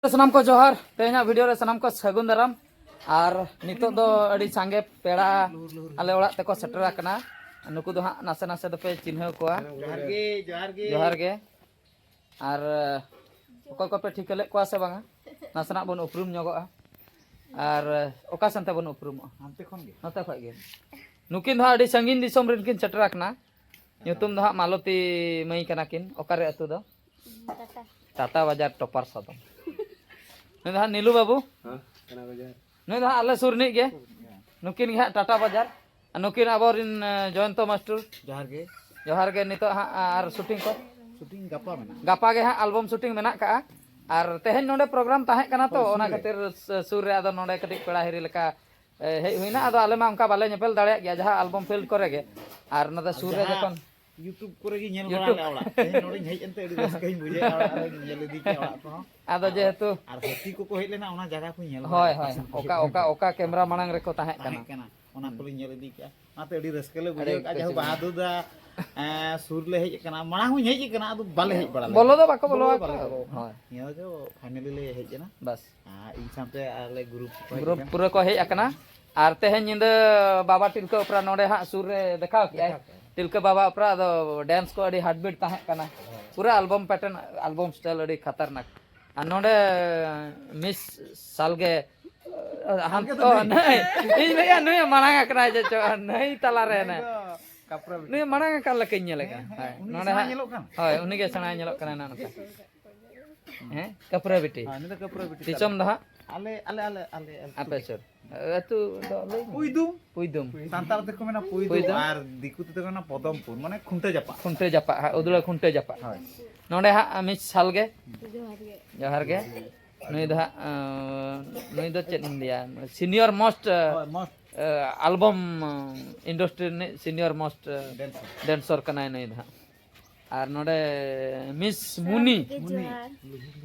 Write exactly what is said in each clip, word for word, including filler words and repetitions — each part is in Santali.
ᱥᱟᱱᱟᱢ ᱠᱚ ᱡᱚᱦᱟᱨ᱾ ᱛᱮᱦᱮᱧᱟᱜ ᱵᱷᱤᱰᱤᱭᱳ ᱨᱮ ᱥᱟᱱᱟᱢ ᱠᱚ ᱥᱟᱹᱜᱩᱱ ᱫᱟᱨᱟᱢ᱾ ᱟᱨ ᱱᱤᱛᱚᱜ ᱫᱚ ᱟᱹᱰᱤ ᱥᱟᱸᱜᱮ ᱯᱮᱲᱟ ᱟᱞᱮ ᱚᱲᱟᱜ ᱛᱮᱠᱚ ᱥᱮᱴᱮᱨ ᱟᱠᱟᱱᱟ᱾ ᱱᱩᱠᱩ ᱫᱚ ᱦᱟᱸᱜ ᱱᱟᱥᱮ ᱱᱟᱥᱮ ᱫᱚᱯᱮ ᱪᱤᱱᱦᱟᱹᱣ ᱠᱚᱣᱟ᱾ ᱡᱚᱦᱟᱨ ᱜᱮ, ᱡᱚᱦᱟᱨ ᱜᱮ᱾ ᱡᱚᱦᱟᱨ ᱜᱮ᱾ ᱟᱨ ᱚᱠᱚᱭ ᱠᱚᱯᱮ ᱴᱷᱤᱠᱟᱹ ᱞᱮᱫ ᱠᱚᱣᱟ ᱥᱮ ᱵᱟᱝᱟ? ᱱᱟᱥᱮᱱᱟᱜ ᱵᱚᱱ ᱩᱯᱨᱩᱢ ᱧᱚᱜᱚᱜᱼᱟ᱾ ᱟᱨ ᱚᱠᱟ ᱥᱮᱱ ᱛᱮᱵᱚᱱ ᱩᱯᱨᱩᱢᱚᱜᱼᱟ? ᱦᱟᱱᱛᱮ ᱠᱷᱚᱱ ᱜᱮ᱾ ᱱᱚᱛᱮ ᱠᱷᱚᱱ ᱜᱮ᱾ ᱱᱩᱠᱤᱱ ᱫᱚ ᱦᱟᱸᱜ ᱟᱹᱰᱤ ᱥᱟᱺᱜᱤᱧ ᱫᱤᱥᱚᱢ ᱨᱮᱱ ᱠᱤᱱ ᱥᱮᱴᱮᱨ ᱟᱠᱟᱱᱟ᱾ ᱧᱩᱛᱩᱢ ᱫᱚ ᱦᱟᱸᱜ ᱢᱟᱞᱚᱛᱤ ᱢᱟᱹᱭ ᱠᱟᱱᱟ ᱠᱤᱱ᱾ ᱚᱠᱟᱨᱮ ᱟᱹᱛᱩ ᱫᱚ? ᱴᱟᱴᱟ᱾ ᱴᱟᱴᱟ ᱵᱟᱡᱟᱨ ᱴᱚᱯᱟᱨ ᱥᱟᱫᱚᱢ᱾ ᱱᱩᱭ ᱫᱚ ᱦᱟᱸᱜ ᱱᱤᱞᱩ ᱵᱟᱹᱵᱩ᱾ ᱦᱮᱸ, ᱴᱟᱴᱟ ᱵᱟᱡᱟᱨ᱾ ᱱᱩᱭ ᱫᱚ ᱦᱟᱸᱜ ᱟᱞᱮ ᱥᱩᱨ ᱨᱤᱱᱤᱡ ᱜᱮ᱾ ᱱᱩᱠᱤᱱ ᱜᱮ ᱦᱟᱸᱜ ᱴᱟᱴᱟ ᱵᱟᱡᱟᱨ᱾ ᱟᱨ ᱱᱩᱠᱤᱱ ᱟᱵᱚᱨᱤᱱ, ᱮ, ᱡᱚᱭᱚᱱᱛᱚ ᱢᱟᱥᱴᱩᱨ᱾ ᱡᱚᱦᱟᱨ ᱜᱮ᱾ ᱡᱚᱦᱟᱨ ᱜᱮ᱾ ᱱᱤᱛᱚᱜ ᱦᱟᱸᱜ ᱟᱨ ᱥᱩᱴᱤᱝ ᱠᱚ? ᱥᱩᱴᱤᱝ ᱜᱟᱯᱟ ᱢᱮᱱᱟᱜᱼᱟ᱾ ᱜᱟᱯᱟ ᱜᱮ ᱦᱟᱸᱜ ᱟᱞᱵᱚᱢ ᱥᱩᱴᱤᱝ ᱢᱮᱱᱟᱜ ᱠᱟᱜᱼᱟ᱾ ᱟᱨ ᱛᱮᱦᱮᱧ ᱱᱚᱰᱮ ᱯᱨᱳᱜᱨᱟᱢ ᱛᱟᱦᱮᱸ ᱠᱟᱱᱟ ᱛᱚ, ᱦᱳᱭ, ᱚᱱᱟ ᱥᱩᱨ ᱨᱮ᱾ ᱠᱷᱟᱹᱛᱤᱨ ᱥ-, ᱥᱩᱨ ᱨᱮ ᱟᱫᱚ ᱱᱚᱰᱮ ᱠᱟᱹᱴᱤᱡ ᱯᱮᱲᱟ ᱦᱤᱨᱤ ᱞᱮᱠᱟ, ᱮ, ᱦᱮᱡ ᱦᱩᱭᱱᱟ᱾ ᱟᱫᱚ ᱟᱞᱮ ᱢᱟ ᱚᱱᱠᱟ ᱵᱟᱞᱮ ᱧᱮᱯᱮᱞ ᱫᱟᱲᱮᱭᱟᱜ ᱜᱮᱭᱟ ᱡᱟᱦᱟᱸ ᱟᱞᱵᱚᱢ ᱯᱷᱤᱞᱰ ᱠᱚᱨᱮ ᱜᱮ᱾ ᱟᱨ ᱱᱚᱛᱮ ᱥᱩᱨ ᱨᱮ ᱡᱟᱦᱟᱸ ᱡᱚᱠᱷᱚᱱ YouTube ᱠᱚᱨᱮ ᱜᱮ ᱧᱮᱞ ᱵᱟᱲᱟ YouTube᱾ ᱞᱮᱫᱼᱟ ᱚᱲᱟᱜ᱾ ᱛᱮᱦᱮᱧ ᱱᱚᱰᱮᱧ ᱦᱮᱡ ᱮᱱᱛᱮ ᱟᱹᱰᱤ ᱨᱟᱹᱥᱠᱟᱹᱧ ᱵᱩᱡᱷᱟᱹᱣᱮᱫᱼᱟ, ᱚᱲᱟᱜ ᱨᱮᱧ ᱧᱮᱞ ᱤᱫᱤ ᱠᱮᱫᱼᱟ ᱚᱲᱟᱜ ᱠᱚᱦᱚᱸ᱾ ᱟᱫᱚ ᱟᱨ, ᱡᱮᱦᱮᱛᱩ ᱟᱨ ᱦᱟᱹᱛᱤ ᱠᱚᱠᱚ ᱦᱮᱡ ᱞᱮᱱᱟ, ᱚᱱᱟ ᱡᱟᱭᱜᱟ ᱠᱚᱧ ᱧᱮᱞ ᱦᱳᱭ, ᱵᱟᱲᱟ ᱦᱳᱭ᱾ ᱠᱮᱫᱼᱟ᱾ ᱚᱠᱟ, ᱚᱠᱟ, ᱚᱠᱟ ᱠᱮᱢᱨᱟ ᱢᱟᱲᱟᱝ ᱨᱮᱠᱚ ᱛᱟᱦᱮᱸ ᱛᱟᱦᱮᱸ ᱠᱟᱱᱟ᱾ ᱠᱟᱱᱟ, ᱚᱱᱟ ᱦᱩᱸ᱾ ᱠᱚᱞᱤᱧ ᱧᱮᱞ ᱤᱫᱤ ᱠᱮᱫᱼᱟ᱾ ᱚᱱᱟᱛᱮ ᱟᱹᱰᱤ ᱨᱟᱹᱥᱠᱟᱹ ᱞᱮ ᱟᱹᱰᱤ ᱵᱩᱡᱷᱟᱹᱣ ᱠᱮᱫᱼᱟ᱾ ᱡᱟᱦᱟᱸ ᱠᱩᱥᱤ᱾ ᱵᱟᱦᱟᱫᱩᱨ ᱫᱟ, ᱮᱸ, ᱥᱩᱨ ᱞᱮ ᱦᱮᱡ ᱟᱠᱟᱱᱟ, ᱢᱟᱲᱟᱝ ᱦᱚᱸᱧ ᱦᱮᱡ ᱟᱠᱟᱱᱟ, ᱟᱫᱚ ᱵᱟᱞᱮ ᱦᱮᱡ ᱵᱟᱲᱟ ᱞᱮᱱᱟ᱾ ᱵᱚᱞᱚ ᱫᱚ ᱵᱟᱠᱚ ᱵᱚᱞᱚ ᱵᱚᱞᱚ ᱫᱚ ᱟᱠᱟᱫ᱾ ᱵᱟᱞᱮ ᱵᱚᱞᱚ ᱟᱠᱟᱱᱟ᱾ ᱦᱳᱭ᱾ ᱱᱤᱭᱟᱹ ᱫᱚ finally ᱞᱮ ᱦᱮᱡ ᱮᱱᱟ᱾ ᱵᱟᱥ᱾ ᱟᱨ ᱤᱧ ᱥᱟᱶᱛᱮ ᱟᱞᱮ ᱜᱨᱩᱯ ᱠᱚ ᱦᱮᱡ ᱜᱨᱩᱯ ᱟᱠᱟᱱᱟ᱾ ᱯᱩᱨᱟᱹ ᱠᱚ ᱦᱮᱡ ᱟᱠᱟᱱᱟ᱾ ᱟᱨ ᱛᱮᱦᱮᱧ ᱧᱤᱫᱟᱹ ᱵᱟᱵᱟ ᱴᱤᱞᱠᱟᱹ ᱚᱯᱮᱨᱟ ᱱᱚᱰᱮ ᱦᱟᱸᱜ ᱥᱩᱨ ᱨᱮ ᱫᱮᱠᱷᱟᱣ ᱠᱮᱜᱼᱟᱭ᱾ ᱫᱮᱠᱷᱟᱣ ᱠᱮᱜᱼᱟᱭ᱾ ᱴᱤᱞᱠᱟᱹ ᱵᱟᱵᱟ ᱚᱯᱮᱨᱟ, ᱟᱫᱚ ᱰᱮᱱᱥ ᱠᱚ ᱟᱹᱰᱤ ᱦᱟᱴᱵᱤᱴ ᱛᱟᱦᱮᱸ ᱠᱟᱱᱟ᱾ ᱦᱳᱭ᱾ ᱯᱩᱨᱟᱹ ᱟᱞᱵᱚᱢ ᱯᱮᱴᱟᱨᱱ, ᱟᱞᱵᱚᱢ ᱥᱴᱟᱭᱤᱞ ᱟᱹᱰᱤ ᱠᱷᱟᱛᱟᱨᱱᱟᱠ᱾ ᱟᱨ ᱱᱚᱰᱮ ᱢᱤᱥ ᱥᱟᱞᱜᱮ, ᱥᱟᱞᱜᱮ ᱦᱟᱱᱛᱮ ᱫᱚ ᱱᱟᱹᱭ᱾ ᱱᱟᱹᱭ᱾ ᱤᱧ ᱞᱟᱹᱭᱟ ᱱᱩᱭ ᱢᱟᱲᱟᱝ ᱟᱠᱟᱱᱟᱭ ᱡᱮ ᱪᱚ, ᱱᱟᱹᱭ ᱛᱟᱞᱟᱨᱮ ᱱᱩᱭ ᱦᱮᱱᱟᱭ᱾ ᱫᱚ ᱠᱟᱯᱨᱟ ᱵᱤᱴᱤ ᱱᱩᱭ ᱠᱟᱱᱟᱭ᱾ ᱢᱟᱲᱟᱝ ᱟᱠᱟᱱ ᱞᱮᱠᱟᱧ ᱧᱮᱞᱮ ᱠᱟᱱᱟ᱾ ᱦᱮᱸ, ᱦᱳᱭ, ᱦᱮᱸ, ᱩᱱᱤ ᱱᱚᱰᱮ ᱥᱮᱬᱟᱭ ᱦᱟᱸᱜ, ᱧᱮᱞᱚᱜ ᱠᱟᱱᱟ᱾ ᱦᱳᱭ, ᱩᱱᱤ ᱜᱮ ᱥᱮᱬᱟᱭ ᱧᱮᱞᱚᱜ ᱠᱟᱱᱟ ᱱᱚᱝᱠᱟ᱾ ᱦᱮᱸ, ᱠᱟᱯᱨᱟ ᱵᱤᱴᱤ᱾ ᱦᱮᱸ, ᱩᱱᱤ ᱫᱚ ᱠᱟᱯᱨᱟ ᱵᱤᱴᱤ ᱫᱤᱥᱚᱢ ᱛᱟᱞᱮ᱾ ᱫᱚ ᱦᱟᱸᱜ? ᱟᱞᱮ, ᱟᱞᱮ, ᱟᱞᱮ, ᱟᱞᱮ ᱟᱹᱛᱩ ᱟᱯᱮ ᱜᱮ᱾ ᱥᱩᱨ᱾ ᱟᱹᱛᱩ ᱫᱚ ᱞᱟᱹᱭ ᱢᱮ᱾ ᱯᱩᱭᱫᱩᱢ᱾ ᱯᱩᱭᱫᱩᱢ᱾ ᱥᱟᱱᱛᱟᱲ ᱛᱮᱠᱚ ᱢᱮᱱᱟ ᱯᱩᱭᱫᱩᱢ ᱯᱩᱭᱫᱩᱢ᱾ ᱟᱨ ᱫᱤᱠᱩ ᱛᱮᱫᱚ ᱠᱚ ᱢᱮᱱᱟ ᱯᱚᱫᱚᱢᱯᱩᱨ, ᱢᱟᱱᱮ ᱠᱷᱩᱱᱴᱟᱹ ᱡᱟᱯᱟᱜ᱾ ᱠᱷᱩᱱᱴᱟᱹ ᱡᱟᱯᱟᱜ, ᱦᱮᱸ, ᱩᱫᱽᱲᱟ ᱠᱷᱩᱱᱴᱟᱹ ᱡᱟᱯᱟᱜ᱾ ᱦᱳᱭ᱾ ᱱᱚᱰᱮ ᱦᱟᱸᱜ ᱢᱤᱥ ᱥᱟᱞᱜᱮ᱾ ᱡᱚᱦᱟᱨ ᱜᱮ᱾ ᱡᱚᱦᱟᱨ ᱜᱮ᱾ ᱱᱩᱭ ᱫᱚ ᱦᱟᱸᱜ, ᱟᱸ, ᱱᱩᱭ ᱫᱚ ᱪᱮᱫ ᱤᱧ ᱞᱟᱹᱭᱟ, senior most, ᱦᱳᱭ, most᱾ ᱟᱸ, album, ᱟᱸ, industry ᱨᱤᱱᱤᱡ senior most, ᱟᱸ, dancer᱾ Dancer ᱠᱟᱱᱟᱭ ᱱᱩᱭ ᱫᱚ ᱦᱟᱸᱜ᱾ ᱟᱨ ᱱᱚᱰᱮ ᱢᱤᱥ ᱢᱩᱱᱤ᱾ ᱥᱟᱱᱟᱢ ᱠᱚᱜᱮ ᱡᱚᱦᱟᱨ᱾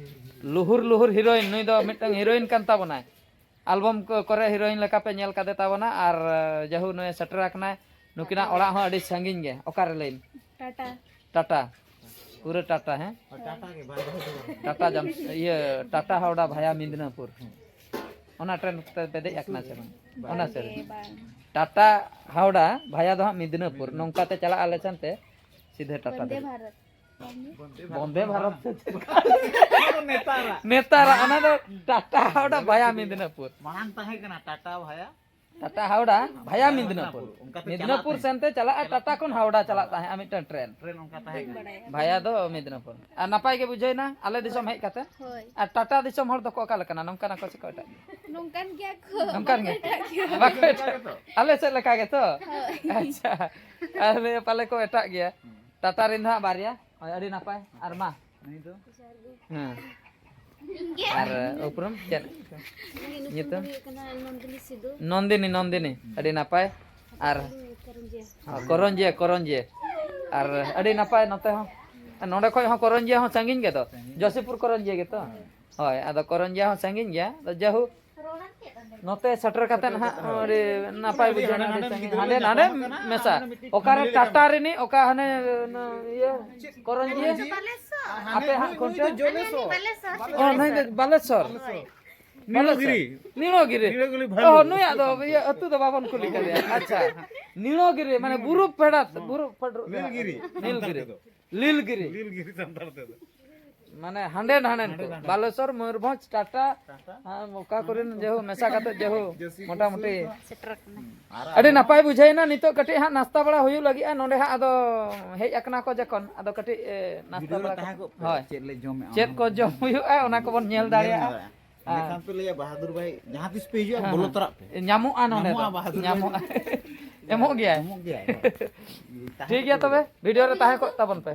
ᱞᱩᱦᱩᱨ ᱞᱩᱦᱩᱨ heroine, ᱱᱩᱭ ᱫᱚ ᱢᱤᱫᱴᱟᱝ heroine ᱠᱟᱱ ᱛᱟᱵᱚᱱᱟᱭ᱾ Album ᱠᱚ, ᱠᱚᱨᱮ heroine ᱞᱮᱠᱟ ᱯᱮ ᱧᱮᱞ ᱠᱟᱫᱮ ᱛᱟᱵᱚᱱᱟ᱾ ᱟᱨ, ᱟᱸ, ᱡᱟᱦᱩ ᱱᱩᱭ ᱥᱮᱴᱮᱨ ᱟᱠᱟᱱᱟᱭ᱾ ᱱᱩᱠᱤᱱᱟᱜ ᱚᱲᱟᱜ ᱦᱚᱸ ᱟᱹᱰᱤ ᱥᱟᱺᱜᱤᱧ ᱜᱮ᱾ ᱚᱠᱟᱨᱮ ᱞᱟᱹᱭ ᱢᱮ? ᱴᱟᱴᱟ᱾ ᱴᱟᱴᱟ᱾ ᱯᱩᱨᱟᱹ ᱴᱟᱴᱟ, ᱦᱮᱸ? ᱴᱟᱴᱟ ᱜᱮ, ᱵᱟᱝ ᱫᱚᱦᱚ ᱫᱚ ᱵᱟᱝ᱾ ᱴᱟᱴᱟ ᱡᱟᱢ-, ᱤᱭᱟᱹ, ᱴᱟᱴᱟ ᱦᱟᱣᱲᱟ ᱵᱷᱟᱭᱟ ᱢᱤᱫᱽᱱᱟᱯᱩᱨ᱾ ᱚᱱᱟ ᱴᱨᱮᱱ ᱛᱮ ᱯᱮ ᱫᱮᱡ ᱟᱠᱟᱱᱟ ᱥᱮ ᱵᱟᱝ? ᱚᱱᱟ ᱥᱟᱹᱨᱤ᱾ ᱵᱟᱝ᱾ ᱴᱟᱴᱟ ᱦᱟᱣᱲᱟ ᱵᱷᱟᱭᱟ ᱫᱚ ᱦᱟᱸᱜ ᱢᱤᱫᱽᱱᱟᱯᱩᱨ᱾ ᱱᱚᱝᱠᱟ ᱛᱮ ᱪᱟᱞᱟᱜ ᱟᱞᱮ ᱥᱮᱱ ᱛᱮ ᱥᱤᱫᱷᱟᱹ ᱴᱟᱴᱟ ᱵᱚᱱᱫᱮ ᱫᱮᱡ᱾ ᱵᱷᱟᱨᱚᱛ᱾ ᱵᱚᱱᱫᱮ ᱵᱷᱟᱨᱚᱛ ᱥᱮ ᱪᱮᱫ? ᱱᱮᱛᱟᱨᱟᱜ᱾ ᱱᱮᱛᱟᱨᱟᱜ, ᱚᱱᱟ ᱫᱚ ᱴᱟᱴᱟ ᱦᱟᱣᱲᱟ ᱵᱷᱟᱭᱟ ᱢᱤᱫᱽᱱᱟᱯᱩᱨ᱾ ᱢᱟᱲᱟᱝ ᱛᱟᱦᱮᱸ ᱠᱟᱱᱟ ᱴᱟᱴᱟ ᱵᱷᱟᱭᱟ᱾ ᱴᱟᱴᱟ ᱦᱟᱣᱲᱟ ᱵᱷᱟᱭᱟ ᱢᱤᱫᱽᱱᱟᱯᱩᱨ᱾ ᱚᱱᱠᱟᱛᱮ ᱪᱟᱞᱟᱜ ᱢᱤᱫᱽᱱᱟᱯᱩᱨ ᱛᱟᱦᱮᱸᱫ᱾ ᱥᱮᱱ ᱛᱮ ᱪᱟᱞᱟᱜᱼᱟ, ᱴᱟᱴᱟ ᱠᱷᱚᱱ ᱦᱟᱣᱲᱟ ᱪᱟᱞᱟᱜ ᱛᱟᱦᱮᱸᱫ ᱢᱤᱫᱴᱟᱝ ᱴᱨᱮᱱ᱾ ᱴᱨᱮᱱ ᱚᱱᱠᱟ ᱛᱟᱦᱮᱸ ᱠᱟᱱᱟ᱾ ᱵᱷᱟᱭᱟ ᱫᱚ ᱢᱤᱫᱽᱱᱟᱯᱩᱨ᱾ ᱟᱨ ᱱᱟᱯᱟᱭ ᱜᱮ ᱵᱩᱡᱷᱟᱹᱣᱮᱱᱟ ᱟᱞᱮ ᱫᱤᱥᱚᱢ ᱦᱮᱡ ᱠᱟᱛᱮ᱾ ᱦᱳᱭ᱾ ᱟᱨ ᱴᱟᱴᱟ ᱫᱤᱥᱚᱢ ᱦᱚᱲ ᱫᱚᱠᱚ ᱚᱠᱟ ᱞᱮᱠᱟᱱᱟ? ᱱᱚᱝᱠᱟᱱᱟ ᱠᱚ ᱥᱮ ᱠᱚ ᱮᱴᱟᱜ ᱜᱮᱭᱟ? ᱱᱚᱝᱠᱟᱱ ᱜᱮᱭᱟ ᱠᱚ᱾ ᱱᱚᱝᱠᱟᱱ ᱜᱮ? ᱵᱟᱠᱚ ᱮᱴᱟᱜ ᱜᱮᱭᱟ᱾ ᱟᱞᱮ ᱥᱮᱫ ᱞᱮᱠᱟ ᱜᱮᱛᱚ? ᱦᱳᱭ᱾ ᱟᱪᱪᱷᱟ᱾ ᱟᱨ ᱯᱟᱞᱮ ᱠᱚ ᱮᱴᱟᱜ ᱜᱮᱭᱟ᱾ ᱴᱟᱴᱟ ᱨᱮᱱ ᱫᱚ ᱦᱟᱸᱜ ᱵᱟᱨᱭᱟ᱾ ᱦᱳᱭ, ᱟᱹᱰᱤ ᱱᱟᱯᱟᱭ᱾ ᱟᱨ ᱢᱟ᱾ ᱦᱮᱸ᱾ ᱟᱨ ᱩᱯᱨᱩᱢ ᱪᱮᱫ ᱧᱩᱛᱩᱢ? ᱫᱚ ᱦᱩᱭᱩᱜ ᱠᱟᱱᱟ ᱱᱚᱱᱫᱤᱱᱤ ᱥᱤᱫᱩ᱾ ᱱᱚᱱᱫᱤᱱᱤ, ᱱᱚᱱᱫᱤᱱᱤ᱾ ᱟᱹᱰᱤ ᱱᱟᱯᱟᱭ᱾ ᱟᱨ ᱠᱚᱨᱚᱧᱡᱤᱭᱟᱹ᱾ ᱦᱚᱸ, ᱠᱚᱨᱚᱧᱡᱤᱭᱟᱹ, ᱠᱚᱨᱚᱧᱡᱤᱭᱟᱹ᱾ ᱟᱨ ᱟᱹᱰᱤ ᱱᱟᱯᱟᱭ ᱱᱚᱛᱮ ᱦᱚᱸ᱾ ᱱᱚᱸᱰᱮ ᱠᱷᱚᱡ ᱦᱚᱸ ᱠᱚᱨᱚᱧᱡᱤᱭᱟᱹ ᱦᱚᱸ ᱥᱟᱺᱜᱤᱧ ᱜᱮᱫᱚ᱾ ᱥᱟᱺᱜᱤᱧ᱾ ᱡᱚᱥᱤᱯᱩᱨ ᱠᱚᱨᱚᱧᱡᱤᱭᱟᱹ ᱜᱮᱛᱚ? ᱦᱳᱭ᱾ ᱦᱳᱭ, ᱟᱫᱚ ᱠᱚᱨᱚᱧᱡᱤᱭᱟᱹ ᱦᱚᱸ ᱥᱟᱺᱜᱤᱧ ᱜᱮᱭᱟ᱾ ᱟᱫᱚ ᱡᱟᱭᱦᱳᱠ, ᱱᱚᱛᱮ ᱥᱮᱴᱮᱨ ᱠᱟᱛᱮ ᱦᱟᱸᱜ ᱟᱹᱰᱤ ᱱᱟᱯᱟᱭ ᱵᱩᱡᱷᱟᱹᱣ ᱮᱱᱟ, ᱟᱹᱰᱤ ᱥᱟᱺᱜᱤᱧ᱾ ᱦᱟᱸᱰᱮ ᱱᱟᱰᱮ ᱢᱮᱥᱟ᱾ ᱚᱠᱟᱨᱮ ᱴᱟᱴᱟ ᱨᱤᱱᱤᱡ, ᱚᱠᱟ ᱦᱟᱱᱮ, ᱚᱱᱟ ᱤᱭᱟᱹ, ᱠᱚᱨᱚᱧᱡᱤᱭᱟᱹ? ᱟᱯᱮ ᱦᱟᱸᱜ ᱠᱷᱚᱱᱴᱮ? ᱚ, ᱱᱩᱭ ᱫᱚ ᱵᱟᱞᱮᱥᱚᱨ᱾ ᱱᱤᱞᱚᱜᱤᱨᱤ᱾ ᱱᱤᱞᱚᱜᱤᱨᱤ᱾ ᱱᱤᱞᱚᱜᱤᱨᱤ ᱵᱷᱟᱞᱩ᱾ ᱚ, ᱱᱩᱭᱟᱜ ᱫᱚ ᱤᱭᱟᱹ ᱟᱹᱛᱩ ᱫᱚ ᱵᱟᱵᱚᱱ ᱠᱩᱞᱤ ᱠᱟᱫᱮᱭᱟ᱾ ᱟᱪᱪᱷᱟ᱾ ᱱᱤᱞᱚᱜᱤᱨᱤ, ᱢᱟᱱᱮ ᱵᱩᱨᱩ ᱯᱷᱮᱰᱟᱛ, ᱵᱩᱨᱩ ᱯᱷᱮᱰ-, ᱱᱤᱞᱜᱤᱨᱤ᱾ ᱱᱤᱞᱜᱤᱨᱤ᱾ ᱞᱤᱞᱜᱤᱨᱤ᱾ ᱞᱤᱞᱜᱤᱨᱤ ᱥᱟᱱᱛᱟᱲ ᱛᱮᱫᱚ᱾ ᱢᱟᱱᱮ ᱦᱟᱸᱰᱮ ᱱᱟᱸᱰᱮ ᱠᱚ᱾ ᱦᱟᱸᱰᱮ ᱱᱟᱸᱰᱮ᱾ ᱵᱟᱞᱮᱥᱚᱨ, ᱢᱚᱭᱩᱨᱵᱷᱚᱸᱡᱽ, ᱴᱟᱴᱟ, ᱦᱟᱸᱰᱮ᱾ ᱦᱮᱸ, ᱚᱠᱟ ᱠᱚᱨᱮᱱ ᱡᱮᱦᱳ ᱢᱮᱥᱟ ᱠᱟᱛᱮ ᱡᱮᱦᱳ ᱡᱟᱹᱥᱛᱤ ᱢᱚᱴᱟᱢᱩᱴᱤ᱾ ᱥᱮᱴᱮᱨ ᱟᱠᱟᱱᱟ᱾ ᱟᱹᱰᱤ ᱱᱟᱯᱟᱭ ᱵᱩᱡᱷᱟᱹᱣᱮᱱᱟ᱾ ᱱᱤᱛᱚᱜ ᱠᱟᱹᱴᱤᱡ ᱦᱟᱸᱜ ᱱᱟᱥᱛᱟ ᱵᱟᱲᱟ ᱦᱩᱭᱩᱜ ᱞᱟᱹᱜᱤᱫᱼᱟ᱾ ᱱᱚᱸᱰᱮ ᱦᱟᱸᱜ ᱟᱫᱚ ᱦᱮᱡ ᱟᱠᱟᱱᱟ ᱠᱚ ᱡᱚᱠᱷᱚᱱ, ᱟᱫᱚ ᱠᱟᱹᱴᱤᱡ, ᱮ, ᱱᱟᱥᱛᱟ ᱵᱷᱤᱰᱤᱭᱳ ᱨᱮ ᱵᱟᱲᱟ ᱛᱟᱦᱮᱸ ᱠᱟᱛᱮ ᱠᱚᱜ ᱯᱮ, ᱦᱳᱭ᱾ ᱪᱮᱫ ᱞᱮ ᱡᱚᱢᱮᱫᱼᱟ ᱪᱮᱫ ᱚᱱᱟ ᱠᱚ ᱦᱚᱸ ᱡᱚᱢ ᱦᱩᱭᱩᱜᱼᱟ, ᱚᱱᱟ ᱠᱚᱵᱚᱱ ᱧᱮᱞ ᱧᱮᱞ ᱫᱟᱲᱮᱭᱟᱜᱼᱟ᱾ ᱫᱟᱲᱮᱭᱟᱜᱼᱟ᱾ ᱦᱮᱸ᱾ ᱮᱸᱰᱮᱠᱷᱟᱱ ᱯᱮ ᱞᱟᱹᱭᱟ, "ᱵᱟᱦᱟᱫᱩᱨ ᱵᱷᱟᱭ, ᱡᱟᱦᱟᱸ ᱛᱤᱥ ᱯᱮ ᱦᱤᱡᱩᱜᱼᱟ, ᱦᱮᱸ, ᱵᱚᱞᱚ ᱦᱮᱸ᱾ ᱛᱚᱨᱟᱜ ᱯᱮ᱾ ᱧᱟᱢᱚᱜᱼᱟ ᱱᱚᱸᱰᱮ ᱫᱚ᱾ ᱧᱟᱢᱚᱜᱼᱟ, ᱵᱟᱦᱟᱫᱩᱨ ᱵᱷᱟᱭ᱾ ᱧᱟᱢᱚᱜᱼᱟ᱾ ᱮᱢᱚᱜ ᱜᱮᱭᱟᱭ᱾ ᱮᱢᱚᱜ ᱜᱮᱭᱟᱭ᱾ ᱴᱷᱤᱠ ᱜᱮᱭᱟ ᱛᱚᱵᱮ, ᱵᱷᱤᱰᱤᱭᱳ ᱨᱮ ᱛᱟᱦᱮᱸ ᱠᱚᱜ ᱛᱟᱵᱚᱱ ᱯᱮ᱾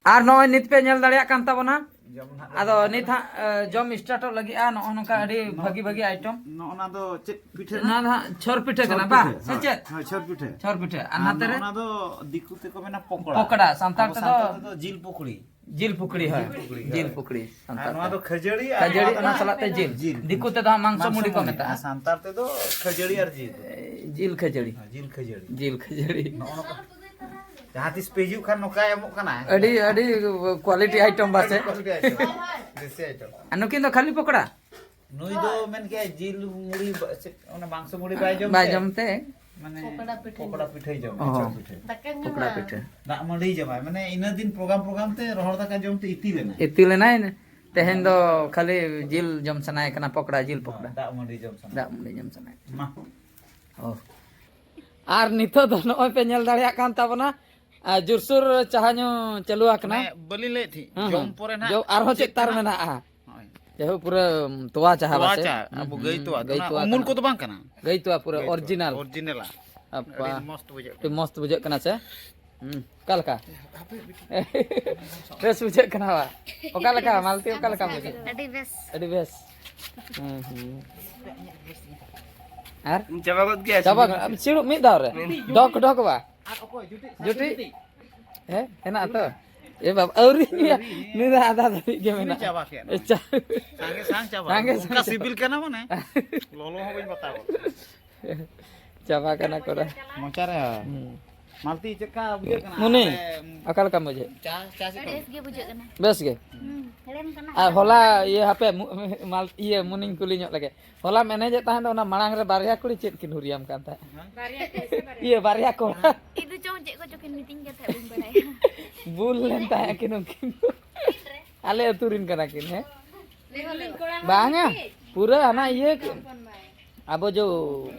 ᱟᱨ ᱱᱚᱜᱼᱚᱭ ᱱᱤᱛ ᱯᱮ ᱧᱮᱞ ᱫᱟᱲᱮᱭᱟᱜ ᱠᱟᱱ ᱛᱟᱵᱚᱱᱟ᱾ ᱡᱚᱢ ᱱᱟᱦᱟᱜ ᱟᱫᱚ ᱞᱮ ᱱᱤᱛ ᱦᱟᱸᱜ, ᱮ, ᱡᱚᱢ ᱥᱴᱟᱨᱴᱚᱜ ᱞᱟᱹᱜᱤᱫᱼᱟ᱾ ᱱᱚᱜᱼᱚ ᱱᱚᱝᱠᱟ ᱟᱹᱰᱤ ᱱᱚ-, ᱵᱷᱟᱹᱜᱤ ᱵᱷᱟᱹᱜᱤ ᱟᱭᱴᱮᱢ᱾ ᱱᱚᱜᱼᱚ ᱱᱟ ᱫᱚ ᱪᱮᱫ ᱯᱤᱴᱷᱟᱹ ᱱᱚᱣᱟ ᱠᱟᱱᱟ? ᱫᱚ ᱦᱟᱸᱜ ᱪᱷᱚᱨ ᱯᱤᱴᱷᱟᱹ ᱪᱷᱚᱨ ᱠᱟᱱᱟ, ᱵᱟᱝ? ᱯᱤᱴᱷᱟᱹ᱾ ᱥᱮ ᱦᱳᱭ᱾ ᱪᱮᱫ? ᱦᱳᱭ, ᱪᱷᱚᱨ ᱯᱤᱴᱷᱟᱹ᱾ ᱪᱷᱚᱨ ᱯᱤᱴᱷᱟᱹ᱾ ᱟᱨ ᱟᱨ ᱱᱟᱛᱮ ᱨᱮ? ᱱᱚᱜᱼᱚ ᱱᱟ ᱫᱚ ᱫᱤᱠᱩ ᱛᱮᱠᱚ ᱢᱮᱱᱟ ᱯᱚᱠᱚᱲᱟ᱾ ᱯᱚᱠᱚᱲᱟ, ᱥᱟᱱᱛᱟᱲ ᱟᱵᱚ ᱛᱮᱫᱚ? ᱥᱟᱱᱛᱟᱲ ᱛᱮᱫᱚ ᱡᱤᱞ ᱯᱚᱠᱚᱲᱤ᱾ ᱡᱤᱞ ᱯᱩᱠᱲᱤ, ᱦᱳᱭ᱾ ᱡᱤᱞ ᱯᱩᱠᱲᱤ, ᱦᱳᱭ᱾ ᱡᱤᱞ ᱯᱩᱠᱲᱤ, ᱟᱨ ᱥᱟᱱᱛᱟᱲ ᱱᱚᱣᱟ ᱛᱮ᱾ ᱫᱚ ᱠᱷᱟᱹᱡᱟᱹᱲᱤ, ᱟᱨ ᱠᱷᱟᱹᱡᱟᱹᱲᱤ, ᱱᱚᱣᱟ ᱫᱚ ᱚᱱᱟ ᱥᱟᱞᱟᱜ ᱛᱮ ᱡᱤᱞ᱾ ᱡᱤᱞ᱾ ᱫᱤᱠᱩ ᱛᱮᱫᱚ ᱦᱟᱸᱜ ᱢᱟᱝᱥᱚ ᱢᱟᱝᱥᱚ ᱢᱩᱲᱤ ᱠᱚ ᱢᱩᱲᱤ, ᱢᱮᱛᱟᱜᱼᱟ᱾ ᱟᱨ ᱥᱟᱱᱛᱟᱲ ᱛᱮᱫᱚ ᱠᱷᱟᱹᱡᱟᱹᱲᱤ ᱟᱨ ᱡᱤᱞ᱾ ᱮ, ᱡᱤᱞ ᱠᱷᱟᱹᱡᱟᱹᱲᱤ᱾ ᱦᱮᱸ, ᱡᱤᱞ ᱠᱷᱟᱹᱡᱟᱹᱲᱤ᱾ ᱡᱤᱞ ᱠᱷᱟᱹᱡᱟᱹᱲᱤ᱾ ᱱᱚᱜᱼᱚ ᱱᱚᱝᱠᱟ᱾ ᱡᱟᱦᱟᱸ ᱛᱤᱥ ᱯᱮ ᱦᱤᱡᱩᱜ ᱠᱷᱟᱱ ᱱᱚᱝᱠᱟ ᱮᱢᱚᱜ ᱠᱟᱱᱟ᱾ ᱟᱹᱰᱤ, ᱟᱹᱰᱤ quality item ᱵᱟᱥᱮ? Quality item. ᱫᱮᱥᱤ item. ᱟᱨ ᱱᱩᱠᱤᱱ ᱫᱚ ᱠᱷᱟᱹᱞᱤ ᱯᱚᱠᱚᱲᱟ? ᱱᱩᱭ ᱫᱚ ᱢᱮᱱ ᱠᱮᱜᱼᱟᱭ ᱡᱤᱞ ᱢᱩᱲᱤ ᱵᱟ-, ᱪᱮᱫ, ᱚᱱᱟ ᱢᱟᱝᱥᱚ ᱢᱩᱲᱤ ᱵᱟᱭ ᱡᱚᱢ ᱵᱟᱭ ᱛᱮ? ᱡᱚᱢ ᱛᱮ? ᱢᱟᱱᱮ ᱯᱚᱠᱚᱲᱟ ᱯᱤᱴᱷᱟᱹ ᱯᱚᱠᱚᱲᱟ ᱡᱚᱢ᱾ ᱯᱤᱴᱷᱟᱹᱭ ᱡᱚᱢ, ᱚ᱾ ᱯᱚᱠᱚᱲᱟ ᱯᱤᱴᱷᱟᱹ᱾ ᱫᱟᱠᱟ ᱧᱩ ᱯᱚᱠᱚᱲᱟ ᱢᱟ᱾ ᱯᱤᱴᱷᱟᱹ᱾ ᱫᱟᱜ ᱢᱟᱹᱰᱤᱭ ᱡᱚᱢᱟᱭ᱾ ᱢᱟᱱᱮ ᱤᱱᱟᱹ ᱫᱤᱱ program, program ᱛᱮ ᱨᱚᱦᱚᱲ ᱫᱟᱠᱟ ᱡᱚᱢ ᱛᱮ ᱤᱛᱤᱞ ᱮᱱᱟᱭ᱾ ᱤᱛᱤᱞ ᱮᱱᱟᱭ᱾ ᱛᱮᱦᱮᱧ ᱫᱚ ᱠᱷᱟᱹᱞᱤ ᱡᱤᱞ ᱡᱚᱢ ᱥᱟᱱᱟᱭᱮ ᱠᱟᱱᱟ, ᱯᱚᱠᱚᱲᱟ, ᱡᱤᱞ ᱯᱚᱠᱚᱲᱟ᱾ ᱫᱟᱜ ᱢᱟᱹᱰᱤ ᱡᱚᱢ ᱥᱟᱱᱟᱭᱮ ᱫᱟᱜ ᱠᱟᱱᱟ᱾ ᱢᱟᱹᱰᱤ ᱡᱚᱢ ᱥᱟᱱᱟᱭᱮ ᱠᱟᱱᱟ᱾ ᱢᱟ᱾ ᱚ᱾ ᱟᱨ ᱱᱤᱛᱚᱜ ᱫᱚ ᱱᱚᱜᱼᱚᱭ ᱯᱮ ᱧᱮᱞ ᱫᱟᱲᱮᱭᱟᱜ ᱠᱟᱱ ᱛᱟᱵᱚᱱᱟ, ᱟᱨ ᱡᱳᱨᱥᱳᱨ ᱪᱟᱦᱟ ᱧᱩ ᱪᱟᱹᱞᱩ ᱟᱠᱟᱱᱟ᱾ ᱢᱟᱱᱮ ᱵᱟᱹᱞᱤᱧ ᱞᱟᱹᱭᱮᱫ ᱛᱟᱦᱮᱸᱫ, ᱦᱮᱸ, ᱡᱚᱢ ᱦᱮᱸ᱾ ᱯᱚᱨᱮ ᱱᱟᱦᱟᱜ ᱡᱚ-, ᱟᱨᱦᱚᱸ ᱪᱮᱫ ᱪᱮᱫ ᱛᱟᱨ ᱛᱟᱦᱮᱱᱟ? ᱢᱮᱱᱟᱜᱼᱟ? ᱦᱳᱭ᱾ ᱡᱟᱭᱦᱳᱠ, ᱯᱩᱨᱟᱹ ᱛᱚᱣᱟ ᱪᱟᱦᱟ ᱛᱚᱣᱟ ᱵᱟᱥᱮ? ᱪᱟ, ᱦᱩᱸ, ᱟᱵᱚ ᱦᱩᱸ, ᱜᱟᱹᱭ ᱛᱚᱣᱟ ᱫᱚ ᱜᱟᱹᱭ ᱱᱟᱦᱟᱜ ᱛᱚᱣᱟ ᱩᱢᱩᱞ ᱠᱟᱱᱟ᱾ ᱠᱚᱫᱚ ᱵᱟᱝ ᱠᱟᱱᱟ᱾ ᱜᱟᱹᱭ ᱛᱚᱣᱟ ᱯᱩᱨᱟᱹ ᱜᱟᱹᱭ ᱛᱚᱣᱟ, original᱾ Original-ᱟ᱾ ᱟᱯᱟ᱾ ᱟᱹᱰᱤ ᱢᱚᱥᱛ ᱵᱩᱡᱷᱟᱹᱜ ᱟᱹᱰᱤ ᱠᱟᱱᱟ᱾ ᱢᱚᱥᱛ ᱵᱩᱡᱷᱟᱹᱜ ᱠᱟᱱᱟ ᱥᱮ? ᱦᱩᱸ, ᱚᱠᱟ ᱞᱮᱠᱟ? ᱵᱮᱥ ᱵᱩᱡᱷᱟᱹᱜ ᱠᱟᱱᱟ ᱵᱟ? ᱚᱠᱟ ᱞᱮᱠᱟ ᱢᱟᱞᱛᱤ, ᱚᱠᱟ ᱞᱮᱠᱟ ᱵᱩᱡᱷᱟᱹᱜ? ᱟᱹᱰᱤ ᱵᱮᱥ᱾ ᱟᱹᱰᱤ ᱵᱮᱥ᱾ ᱦᱩᱸ, ᱦᱩᱸ᱾ ᱟᱨ? ᱪᱟᱵᱟ ᱜᱚᱫ ᱜᱮᱭᱟ ᱪᱟᱵᱟ ᱥᱤᱵᱤᱞ ᱜᱚᱫ, ᱠᱟᱛᱮ᱾ ᱟᱢ ᱪᱤᱲᱩᱵ ᱢᱤᱫ ᱫᱷᱟᱣ ᱨᱮ᱾ ᱢᱤᱫ᱾ ᱰᱚᱠ, ᱰᱚᱠ ᱵᱟ᱾ ᱡᱩᱴᱤ? ᱦᱮᱸ, ᱦᱮᱱᱟᱜ ᱛᱚ? ᱮ ᱵᱟᱵᱟ, ᱟᱹᱣᱨᱤ᱾ ᱱᱩᱭ ᱫᱚ ᱟᱫᱷᱟ ᱫᱷᱟᱹᱵᱤᱡ ᱜᱮ ᱢᱮᱱᱟᱜᱼᱟ᱾ ᱪᱟᱵᱟ ᱠᱮᱫ᱾ ᱮ, ᱪᱟ-, ᱥᱟᱸᱜᱮ ᱥᱟᱝ ᱪᱟᱵᱟ᱾ ᱥᱟᱸᱜᱮ ᱚᱱᱠᱟ ᱥᱟᱝ ᱪᱟᱵᱟ᱾ ᱥᱤᱵᱤᱞ ᱠᱟᱱᱟ ᱢᱟᱱᱮ, ᱞᱚᱞᱚ ᱦᱚᱸ ᱵᱟᱹᱧ ᱵᱟᱛᱟᱣ ᱜᱚᱫ᱾ ᱪᱟᱵᱟ ᱠᱟᱱᱟ ᱠᱚ ᱫᱟ᱾ ᱢᱚᱪᱟ ᱨᱮ᱾ ᱦᱩᱸ᱾ ᱢᱟᱞᱛᱤ, ᱪᱮᱫ ᱞᱮᱠᱟ ᱵᱩᱡᱷᱟᱹᱜ ᱠᱟᱱᱟ? ᱢᱩᱱᱤ, ᱟᱞᱮ, ᱚᱠᱟ ᱞᱮᱠᱟᱢ ᱵᱩᱡᱷᱟᱹᱣ? ᱪᱟ, ᱪᱟ ᱪᱮᱫ ᱞᱮᱠᱟ? ᱵᱮᱥ ᱜᱮ ᱵᱩᱡᱷᱟᱹᱜ ᱠᱟᱱᱟ᱾ ᱵᱮᱥ ᱜᱮ? ᱦᱩᱸ, ᱦᱮᱲᱮᱢ ᱠᱟᱱᱟ᱾ ᱟᱨ ᱦᱚᱞᱟ ᱤᱭᱟᱹ, ᱦᱟᱯᱮ, ᱢᱩ-, ᱢᱟᱞ-, ᱤᱭᱟᱹ, ᱢᱩᱱᱤᱧ ᱠᱩᱞᱤ ᱧᱚᱜ ᱞᱮᱜᱮ᱾ ᱦᱚᱞᱟᱢ ᱮᱱᱮᱡᱮᱫ ᱛᱟᱦᱮᱸ ᱫᱚ, ᱚᱱᱟ ᱢᱟᱲᱟᱝ ᱨᱮ ᱵᱟᱨᱭᱟ ᱠᱩᱲᱤ ᱪᱮᱫ ᱠᱤᱱ ᱦᱩᱨᱤᱭᱟᱢ ᱠᱟᱱ ᱛᱟᱦᱮᱸᱫ? ᱵᱟᱨᱭᱟ ᱠᱩᱲᱤ ᱥᱮ ᱵᱟᱨᱭᱟ? ᱤᱭᱟᱹ, ᱵᱟᱨᱭᱟ ᱠᱚᱲᱟ᱾ ᱤᱧ ᱫᱚ ᱪᱚᱝ ᱪᱮᱫ ᱠᱚᱪᱚ ᱠᱤᱱ ᱢᱤᱛᱟᱹᱧ ᱠᱟᱱ ᱛᱟᱦᱮᱸᱫ, ᱵᱟᱹᱧ ᱵᱟᱲᱟᱭᱟ᱾ ᱵᱩᱞ ᱞᱮᱱ ᱛᱟᱦᱮᱸ ᱠᱤᱱ ᱩᱱᱠᱤᱱ ᱫᱚ᱾ ᱟᱞᱮ ᱟᱹᱛᱩ ᱨᱮᱱ ᱠᱟᱱᱟ ᱠᱤᱱ, ᱦᱮᱸ? ᱵᱟᱝᱟ, ᱯᱩᱨᱟᱹ ᱦᱟᱱᱟ ᱤᱭᱟᱹ, ᱟᱵᱚ ᱡᱚ,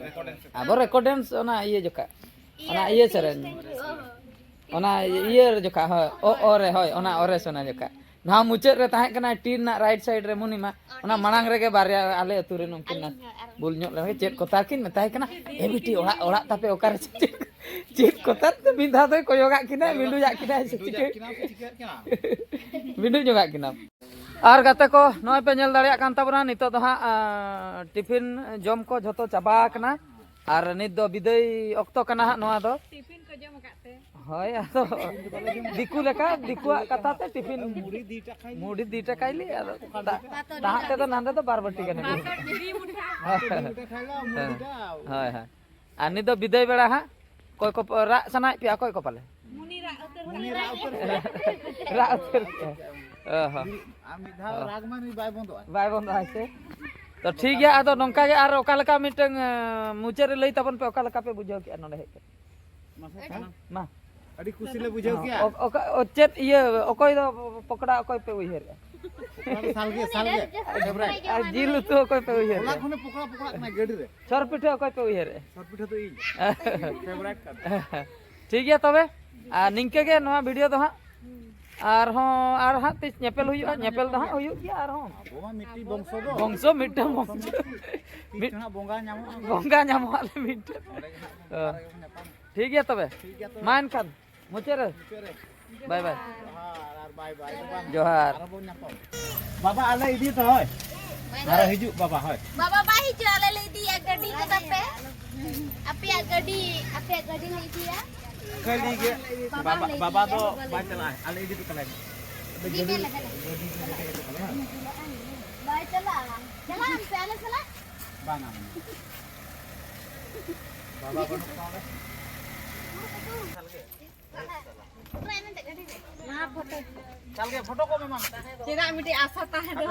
ᱟᱵᱚ recordings ᱚᱱᱟ ᱤᱭᱟᱹ ᱡᱚᱠᱷᱟ, ᱚᱱᱟ ᱤᱭᱟᱹ ᱥᱮᱨᱮᱧ, ᱚᱱᱟ ᱤᱭᱟᱹ ᱡᱚᱠᱷᱟ, ᱦᱳᱭ, ᱚ, ᱚ ᱨᱮ, ᱦᱳᱭ, ᱚᱱᱟ ᱚ ᱨᱮ ᱥᱚᱱᱟ ᱡᱚᱠᱷᱟ᱾ ᱱᱚᱣᱟ ᱢᱩᱪᱟᱹᱫ ᱨᱮ ᱛᱟᱦᱮᱸ ᱠᱟᱱᱟ ᱴᱤ ᱨᱮᱱᱟᱜ right side ᱨᱮ ᱢᱩᱱᱤᱢᱟ, ᱚᱱᱟ ᱢᱟᱲᱟᱝ ᱨᱮᱜᱮ ᱵᱟᱨᱭᱟ ᱟᱞᱮ ᱟᱹᱛᱩ ᱨᱮᱱ ᱩᱱᱠᱤᱱ ᱵᱩᱞ ᱧᱚᱜ ᱞᱮᱱᱟ, ᱪᱮᱫ ᱠᱚᱛᱟ ᱠᱤᱱ ᱢᱮᱛᱟᱭ ᱠᱟᱱᱟ, "ᱮ ᱵᱤᱴᱤ, ᱚᱲᱟᱜ, ᱚᱲᱟᱜ ᱛᱟᱯᱮ ᱚᱠᱟᱨᱮ?" ᱪᱮᱫ, ᱪᱮᱫ ᱠᱚᱛᱟ ᱛᱮ ᱢᱤᱫ ᱫᱷᱟᱣ ᱫᱚᱭ ᱠᱚᱭᱚᱜᱟᱜ ᱠᱤᱱᱟ, ᱢᱤᱸᱰᱩᱡᱟᱜ ᱠᱤᱱᱟᱭ ᱥᱮ ᱪᱤᱠᱟᱹ? ᱢᱤᱸᱰᱩ ᱧᱚᱜᱟᱜ ᱠᱤᱱᱟ᱾ ᱟᱨ ᱜᱟᱛᱮ ᱠᱚ, ᱱᱚᱜᱼᱚᱭ ᱯᱮ ᱧᱮᱞ ᱫᱟᱲᱮᱭᱟᱜ ᱠᱟᱱ ᱛᱟᱵᱚᱱᱟ, ᱱᱤᱛᱚᱜ ᱫᱚ ᱦᱟᱸᱜ, ᱟᱸ, ᱴᱤᱯᱷᱤᱱ ᱡᱚᱢ ᱠᱚ ᱡᱷᱚᱛᱚ ᱪᱟᱵᱟ ᱟᱠᱟᱱᱟ᱾ ᱟᱨ ᱱᱤᱛ ᱫᱚ ᱵᱤᱫᱟᱹᱭ ᱚᱠᱛᱚ ᱠᱟᱱᱟ ᱦᱟᱸᱜ ᱱᱚᱣᱟ ᱫᱚ᱾ ᱴᱤᱯᱷᱤᱱ ᱠᱚ ᱡᱚᱢ ᱟᱠᱟᱫ ᱛᱮ᱾ ᱦᱳᱭ, ᱟᱫᱚ ᱫᱤᱠᱩ ᱞᱮᱠᱟ, ᱫᱤᱠᱩᱣᱟᱜ ᱠᱟᱛᱷᱟ ᱛᱮ ᱴᱤᱯᱷᱤᱱ᱾ ᱢᱩᱲᱤ ᱫᱩᱭ ᱴᱟᱠᱟ ᱠᱷᱟᱭᱞᱤ᱾ ᱢᱩᱲᱤ ᱫᱩᱭ ᱴᱟᱠᱟ ᱠᱷᱟᱭᱞᱤ, ᱟᱫᱚ ᱛᱟ-, ᱛᱟᱦᱟᱸᱜ ᱛᱮᱫᱚ ᱱᱟᱸᱰᱮ ᱫᱚ ᱵᱟᱨ ᱵᱟᱹᱴᱤ ᱜᱟᱱ᱾ ᱵᱟᱨ ᱵᱟᱹᱴᱤ ᱢᱩᱲᱤ ᱫᱟᱜ᱾ ᱦᱳᱭ, ᱦᱳᱭ᱾ ᱟᱨ ᱱᱤᱛ ᱫᱚ ᱵᱤᱫᱟᱹᱭ ᱵᱮᱲᱟ ᱦᱟᱸᱜ, ᱚᱠᱚᱭ ᱠᱚ ᱯᱮ ᱨᱟᱜ ᱥᱟᱱᱟᱭᱮᱫ ᱯᱮᱭᱟ, ᱚᱠᱚᱭ ᱠᱚ ᱯᱟᱞᱮ? ᱩᱱᱤ ᱨᱟᱜ ᱩᱛᱟᱹᱨ ᱠᱮᱫᱟᱭ᱾ ᱨᱟᱜ ᱩᱛᱟᱹᱨ ᱠᱮᱫᱟᱭ᱾ ᱚ ᱦᱚᱸ᱾ ᱟᱨ ᱢᱤᱫ ᱫᱷᱟᱣ ᱨᱟᱜᱽ ᱢᱟ ᱱᱩᱭ ᱵᱟᱭ ᱵᱚᱱᱫᱚᱜᱼᱟ᱾ ᱵᱟᱭ ᱵᱚᱱᱫᱚᱜᱼᱟ ᱥᱮ? ᱛᱚ ᱴᱷᱤᱠ ᱜᱮᱭᱟ, ᱟᱫᱚ ᱱᱚᱝᱠᱟ ᱜᱮ ᱟᱨ ᱚᱠᱟ ᱞᱮᱠᱟ ᱢᱤᱫᱴᱟᱝ, ᱟᱸ, ᱢᱩᱪᱟᱹᱫ ᱨᱮ ᱞᱟᱹᱭ ᱛᱟᱵᱚᱱ ᱯᱮ, ᱚᱠᱟ ᱞᱮᱠᱟ ᱯᱮ ᱵᱩᱡᱷᱟᱹᱣ ᱠᱮᱫᱼᱟ ᱱᱚᱰᱮ ᱦᱮᱡ ᱠᱟᱛᱮ? ᱢᱟᱥᱮ ᱥᱟᱱᱟᱢ ᱢᱟ᱾ ᱟᱹᱰᱤ ᱠᱩᱥᱤ ᱞᱮ ᱵᱩᱡᱷᱟᱹᱣ ᱠᱮᱫᱼᱟ᱾ ᱚ-, ᱚᱠᱟ, ᱚ, ᱪᱮᱫ ᱤᱭᱟᱹ, ᱚᱠᱚᱭ ᱫᱚ ᱯᱚᱠᱚᱲᱟ, ᱚᱠᱚᱭ ᱯᱮ ᱩᱭᱦᱟᱹᱨᱮᱫᱼᱟ? ᱚᱠᱟ ᱫᱚ ᱥᱟᱞᱜᱮ, ᱥᱟᱞᱜᱮ᱾ ᱟᱨ ᱡᱤᱞ ᱩᱛᱩ ᱚᱠᱚᱭ ᱯᱮ ᱩᱭᱦᱟᱹᱨᱮᱫᱼᱟ? ᱦᱚᱞᱟ ᱠᱷᱚᱱᱮ ᱯᱚᱠᱚᱲᱟ, ᱯᱚᱠᱚᱲᱟ ᱠᱟᱱᱟ ᱜᱟᱹᱰᱤ ᱨᱮ᱾ ᱪᱷᱚᱨ ᱯᱤᱴᱷᱟᱹ ᱚᱠᱚᱭ ᱯᱮ ᱩᱭᱦᱟᱹᱨᱮᱫᱼᱟ? ᱪᱷᱚᱨ ᱯᱤᱴᱷᱟᱹ ᱫᱚ ᱤᱧ᱾ ᱯᱷᱮᱵᱟᱨᱮᱴ ᱠᱟᱱᱟ᱾ ᱴᱷᱤᱠ ᱜᱮᱭᱟ ᱛᱚᱵᱮ, ᱟᱨ ᱱᱤᱝᱠᱟᱹ ᱜᱮ ᱱᱚᱣᱟ ᱵᱷᱤᱰᱤᱭᱳ ᱫᱚ ᱦᱟᱸᱜ ᱟᱨᱦᱚᱸ, ᱟᱨ ᱦᱟᱸᱜ ᱛᱤᱥ ᱧᱮᱯᱮᱞ ᱦᱩᱭᱩᱜᱼᱟ, ᱧᱮᱯᱮᱞ ᱫᱚ ᱦᱟᱸᱜ ᱦᱩᱭᱩᱜ ᱜᱮᱭᱟ ᱟᱨᱦᱚᱸ᱾ ᱟᱵᱚ ᱢᱟ ᱢᱤᱫᱴᱤᱡ ᱵᱚᱝᱥᱚ ᱫᱚ᱾ ᱵᱚᱝᱥᱚ ᱢᱤᱫᱴᱟᱝ ᱵᱚᱝᱥᱚ᱾ ᱛᱤᱥ ᱢᱤᱫ ᱪᱚ ᱦᱟᱸᱜ ᱵᱚᱸᱜᱟ ᱧᱟᱢᱚᱜᱼᱟ᱾ ᱵᱚᱸᱜᱟ ᱧᱟᱢᱚᱜ ᱟᱞᱮ ᱢᱤᱫᱴᱟᱝ᱾ ᱚᱸᱰᱮ ᱜᱮ ᱦᱟᱸᱜ ᱚ᱾ ᱜᱚᱴᱟ ᱨᱮᱜᱮ ᱵᱚᱱ ᱧᱟᱯᱟᱢᱟ᱾ ᱴᱷᱤᱠ ᱜᱮᱭᱟ ᱛᱚᱵᱮ᱾ ᱴᱷᱤᱠ ᱜᱮᱭᱟ ᱛᱚᱵᱮ᱾ ᱢᱟ ᱮᱱᱠᱷᱟᱱ ᱢᱩᱪᱟᱹᱫ ᱨᱮ᱾ ᱢᱩᱪᱟᱹᱫ ᱨᱮ᱾ ᱵᱟᱭ ᱵᱟᱭ᱾ ᱡᱚᱦᱟᱨ ᱟᱨ ᱵᱟᱭ ᱵᱟᱭ᱾ ᱡᱚᱦᱟᱨ᱾ ᱟᱨᱦᱚᱸ ᱵᱚᱱ ᱧᱟᱯᱟᱢᱟ᱾ ᱵᱟᱵᱟ ᱟᱞᱮ ᱤᱫᱤ ᱛᱚ ᱦᱳᱭ᱾ ᱟᱨᱚ ᱦᱤᱡᱩᱜ ᱵᱟᱵᱟ ᱦᱳᱭ᱾ ᱵᱟᱵᱟ ᱵᱟᱭ ᱦᱤᱡᱩᱜᱼᱟ, ᱟᱞᱮ ᱞᱮ ᱤᱫᱤᱭᱟ ᱜᱟᱹᱰᱤ ᱠᱚ ᱛᱟᱯᱮ᱾ ᱟᱯᱮᱭᱟᱜ ᱜᱟᱹᱰᱤ, ᱟᱯᱮᱭᱟᱜ ᱜᱟᱹᱰᱤ ᱞᱮ ᱤᱫᱤᱭᱟ᱾ ᱠᱷᱟᱹᱞᱤ ᱜᱮ᱾ ᱵᱟᱵᱟ ᱵᱟᱵᱟ, ᱞᱮ ᱵᱟᱵᱟ ᱤᱫᱤᱭᱟ᱾ ᱫᱚ ᱵᱟᱭ ᱪᱟᱞᱟᱜᱼᱟ, ᱟᱞᱮ ᱤᱫᱤ ᱦᱚᱴᱚ ᱠᱟᱞᱮ ᱢᱮ᱾ ᱜᱟᱹᱰᱤ, ᱜᱟᱹᱰᱤ ᱛᱮ ᱪᱟᱞᱟᱜᱼᱟ᱾ ᱵᱟᱭ ᱪᱟᱞᱟᱜᱼᱟ᱾ ᱪᱟᱞᱟᱜ ᱟᱢ ᱥᱮ ᱟᱞᱮ ᱥᱟᱞᱟᱜ? ᱵᱟᱝᱟ, ᱵᱟᱝᱟ᱾ ᱵᱟᱵᱟ ᱵᱟᱹᱱᱩᱜ ᱠᱚᱣᱟ ᱚᱸᱰᱮ᱾ ᱪᱟᱞᱜᱮ ᱯᱷᱳᱴᱳ ᱠᱚ ᱮᱢᱟᱢ᱾ ᱪᱮᱫᱟᱜ ᱢᱤᱫᱴᱤᱡ ᱟᱥᱟ ᱛᱟᱦᱮᱸ ᱫᱚ?